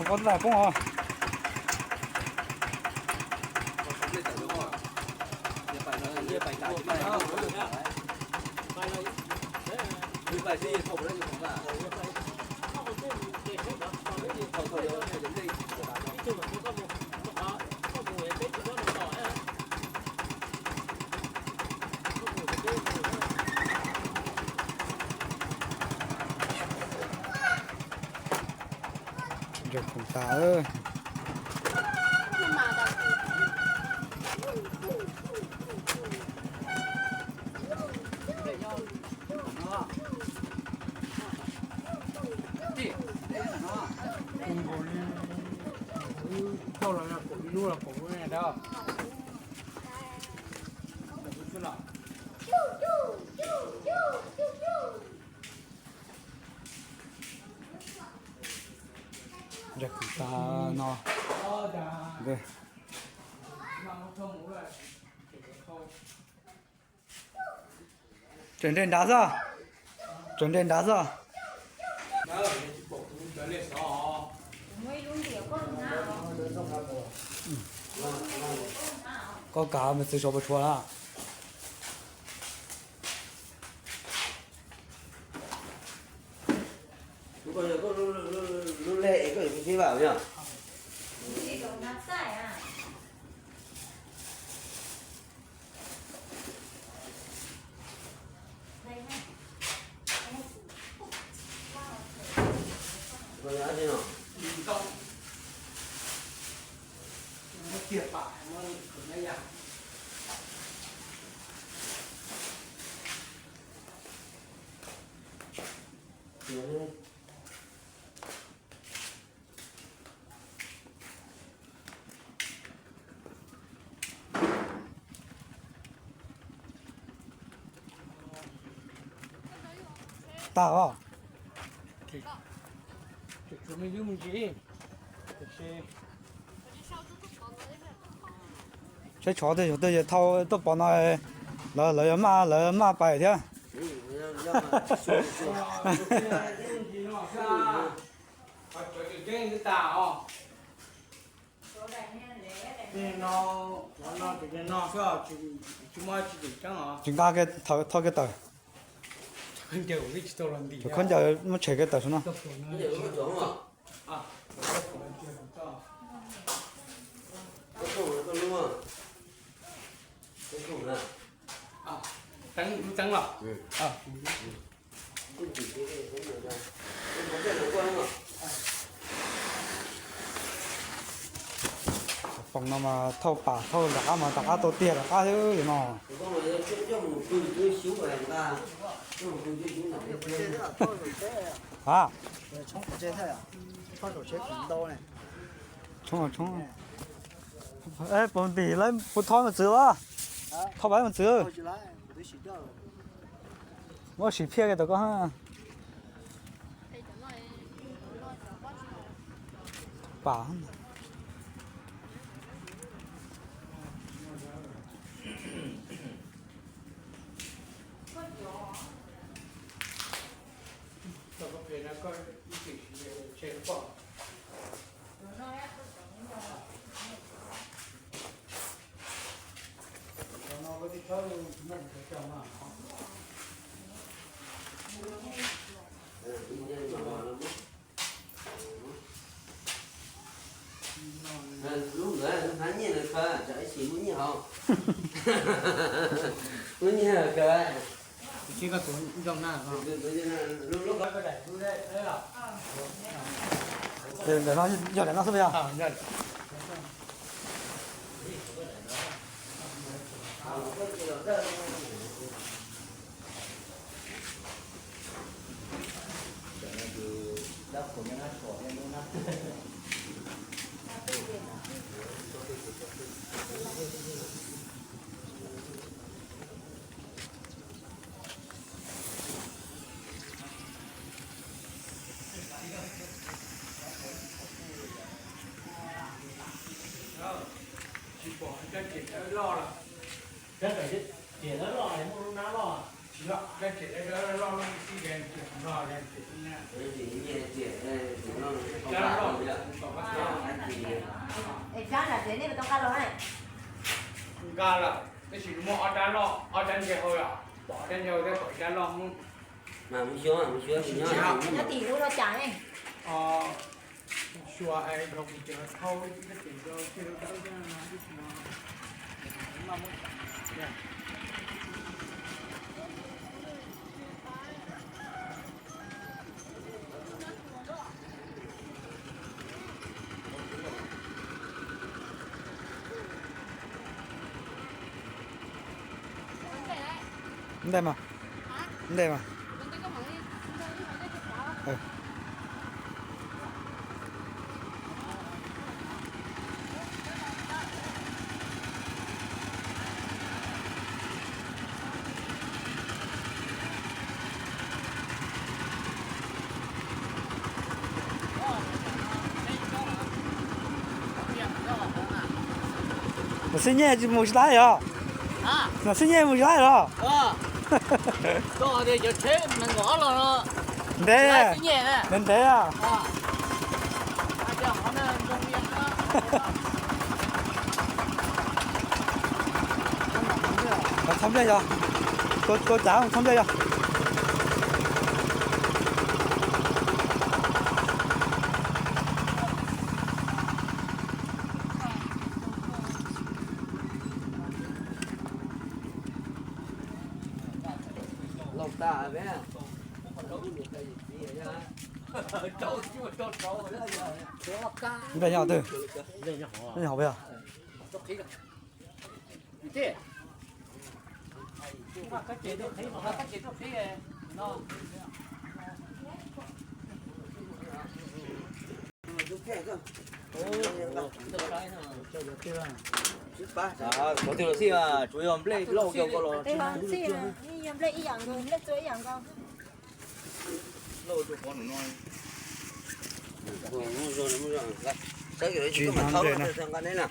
Koj tab poob os. Ntsaws khoom tas. Nkaus li, wb coj los kaum ib lub los kaum lub na. Ntsaws khoom tas no. Tseem nres nrad xwb. Tseem nres nrad xwb. Koj kav me txwv saud puas tshuav na? Lub lej es koj yuav pib vam yog. Tag os. Saib tsov tej zaum tej thauj tuaj pov no, lawv, lawv yuav maj, lawv maj pais thiab. Tsis nqa kiag, thauj kiag tawm. Cov khaub ncaws muab tshem kiag tawm saum no. Cov poom no mas thauj pam thauj rov qab mas rov qab tau tiag rov qab xwb no. A, tshoob, tshoob. Puag tim lawv puas thauj me txwv a? Thauj pab me txwv. Muab sim phiaj kiag tau koj. Pam. Lub nkawd hnab nyiaj lawv khaws, tsam ib sim muaj nyiaj haus. Muaj nyiaj kawg. Ntawm no yog daim no xwb puas yog? Nqa lawm, tab sis muaj ob rab loj ob rab ntse hauv, pom ob rab ntse hauv thiab pom ib rab loj. Nyob tim lub no cas ne? Xyuas hais rau kuv cov thauj ib txoj kev rau tej rau dawb thiab no ib txhia no. Nte mas, nte mas. Nam Xib Nyej mus tsis laib os. Nam Xib Nyej mus tsis laib os. Ntev, ntev ntev. Txhob nplej yog, tua cav txhob nplej yog. Nplej nyob twg? Nyob hauv peb os. Qhov twg los xij, tsuas yog nplej loj ua ko los. Yog nplej ib yam nkaus, nplej txua ib yam nkaus. Tsis hnov nplej na.